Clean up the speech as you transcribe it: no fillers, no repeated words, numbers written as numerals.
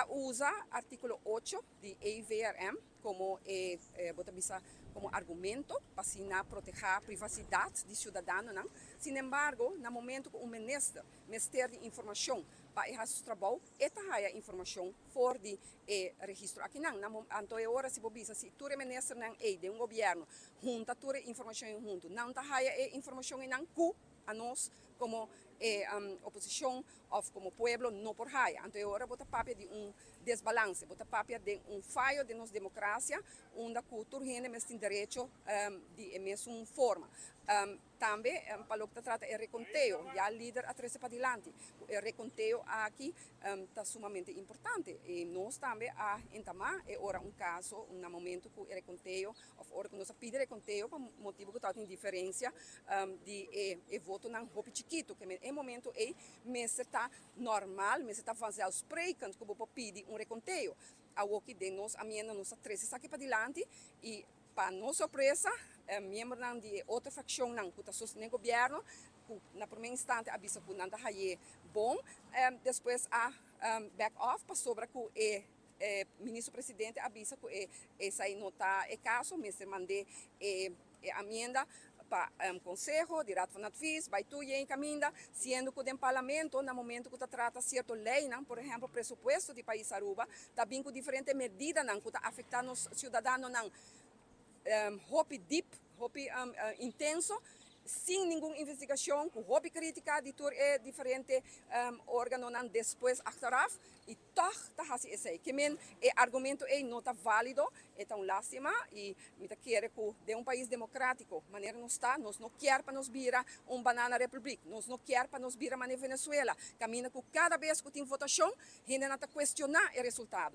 Ta usa artíkulo 8 di EVRM komo e bo ta bisa komo argumento pa asina protehá privasidat di siudadanonan. Sin embargo, na momento ku un minister mester di informashon pa e hasi su trabou, e ta haya informashon for di e registro akinan. Na anto e ora si bo bisa si tur e ministernan ei den un gobièrnu hunta tur e informashon ei huntu, nan ta haya e informashon einan ku anos komo e oposishon òf komo pueblo no por haya. Anto e ora bo ta papia di un desbalanse, bo ta papia den un fayo den nos demokrasia unda ku tur hende mes tin derecho di e mesun forma. Tambe pa loke ta trata e rekonteo, ya lider a trese padilanti ku e rekonteo aki ta sumamente importante i nos tambe a entamá e ora un kaso na momento ku e rekonteo òf ora ku nos a pidi rekonteo pa motibu ku tabatin diferensia di e votonan hopi chikitu. Ke men e momento ei mester ta normal, mester ta vanzelfsprekend ku bo por pidi un rekonteo. Awoki den nos amienda nos a trese esaki padilanti i pa nos sorpresa, miembronan di e otro fraccionnan cu ta sostene gobierno, cu na prome instante a bisa cu nan ta haye bon, despues a back off pasobra cu e ministro presidente a bisa cu esai no ta e caso, mester mande e amienda pa conseho di Raad van Advies, bay tur yen caminda, siendo cu den parlamento na momento cu ta trata cierto leynan, por ehemplo presupuesto di pais Aruba, ta bin cu diferente medidanan cu ta afecta nos ciudadanonan hopi diep, hopi intenso, sin ningun investigacion, cu hopi critica di tur e diferente organonan despues achteraf, y toch ta haci esey. Ke men e argumento ey no ta valido, e ta un lastima y mi ta kere cu den un pais democratico manera nos ta, nos no kier pa nos bira un banana republiek, nos no kier pa nos bira mane Venezuela, caminda cu cada bes cu tin votacion hendenan ta cuestiona e resultado.